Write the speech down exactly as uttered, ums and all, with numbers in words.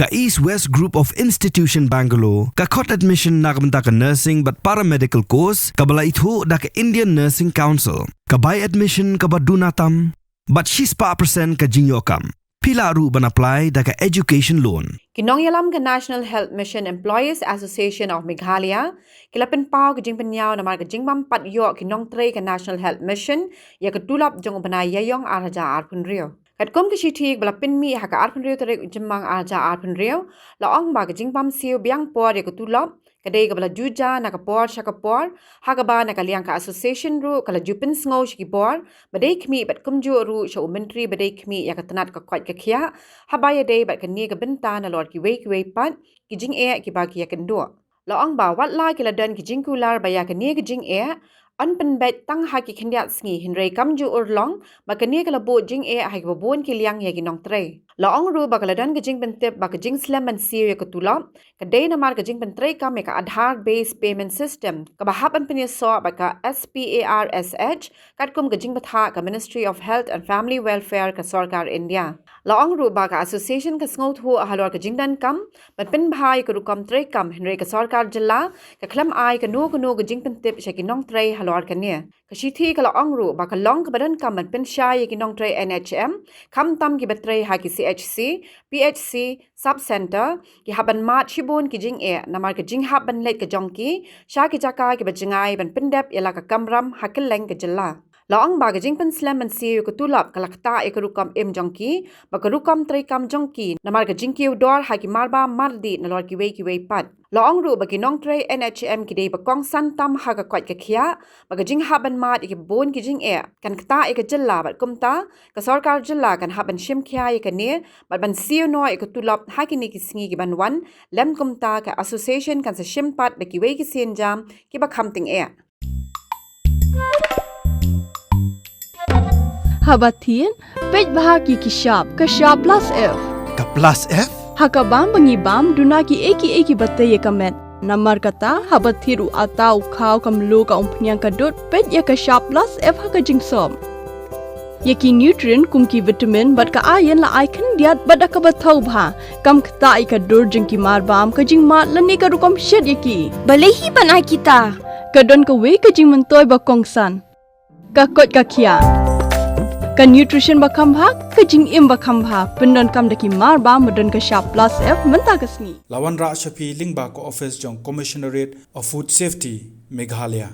Ka East West Group of Institution Bangalore ka khot admission na ka bynta ka nursing bad paramedical course kaba la ithuh da ka Indian Nursing Council. Ka bai admission kaba duna tam bad shispah percent ka jingïoh kam. Phi lah ruh ban apply da ka education loan. Ki nongïalam ka National Health Mission Employees Association of Meghalaya ki la pynpaw ka jingpynïaw namar ka jingbym pat ïoh ki nongtrei ka National Health Mission ïa ka tulop jong u bnai Ïaïong ar hajar arphew hynriew. Katkum ka shithi ba la pynmih ha ka arphew hynriew tarik u Jymmang ar hajar arphew hynriew, la ong ba ka jingbym siew biang por ïa ka tulop ka dei kaba la ju jia na ka por sha ka por, ha kaba na ka liang ka association ruh ka la ju pynsngew sha ki bor ba dei khmih bad kumjuh ruh sha u myntri ba dei khmih ïa ka tnat ka koit ka khiah, haba ïadei bad kane ka bynta nalor kiwei kiwei pat ki jingeh kiba ki ïakynduh. La ong ba wat la ki la don ki jingkular ba ïa kane ka jingeh yn pynbeit tang ha ki khyndiat sngi, hynrei kam ju urlong ba kane ka la buh jingeh ha kiba bun ki liang ïa ki nongtrei. La ong ruh ba ka la don ka jingpyntip ba ka jingslem ban siew ïa ka tulop ka dei namar ka jingpyntreikam ïa ka Aadhaar Based Payment System kaba hap ban pynïasoh bad ka SPARSH katkum ka jingbthah ka Ministry of Health and Family Welfare ka Sorkar India. La ong ruh ba ka association ka sngewthuh halor ka jingdonkam ban pynbha ïa ka rukom treikam, hynrei ka sorkar jylla ka khlem ai kano kano ka jingpyntip sha ki nongtrei halor kane. Ka shithi ka la ong ruh ba ka long kaba donkam ban pynshai ïa ki nongtrei NHM, khamtam kiba trei ha ki CHC, PHC, sub centre, ki hap ban mad shibun ki jingeh namar ka jinghap ban leit ka jong ki sha ki jaka kiba jngai ban pyndep ïa la ka kamram ha kylleng ka jylla. La ong ba ka jingpynslem ban siew ïa ka tulop ka la ktah ïa ka rukom im jong ki bad ka rukom treikam jong ki namar ka jingkiew dor ha ki marbam mardih nalor kiwei kiwei pat. La ong ruh ba ki nongtrei NHM ki dei ba kongsan tam ha ka koit ka khiah bad ka jinghap ban mad ïa kiba bun ki jingeh kan ktah ïa ka jylla, bad kumta ka sorkar jylla kan hap ban shim khia ïa kane bad ban siew noh ïa ka tulop ha kine ki sngi ki ban wan. Lem kumta ka association kan sa shim pat da kiwei ki sienjam kiba kham tyngeh. Haba thied, peit bha ki ki shap, ka shap plus F. Ka plus F? Ha ka bam ba ngi bam, duna ki ei ki ei kiba tei ïa ka met. Namar kata, haba thied u atta, u khaw, ka mluh, ka umphniang, ka dud, peit ïa ka shap plus F ha ka jingsop. Ïa ki nutrient kum ki vitamin bad ka iron la ai khyndiat bad da kaba thaw bha. Kam ktah ïa ka dur jong ki marbam, ka jingmad lane ka rukom shet ïa ki. Balei hi ban ai kita? Ka don kawei ka jingmyntoi ba kongsan. Ka koit ka khiah. Ka nutrition ba kham bha, ka jingim ba kham bha. Pyndonkam da ki marbam ba don ka shap plus F mynta ka sngi. La wanrah sha phi lyngba ka office jong Commissionerate of Food Safety, Meghalaya.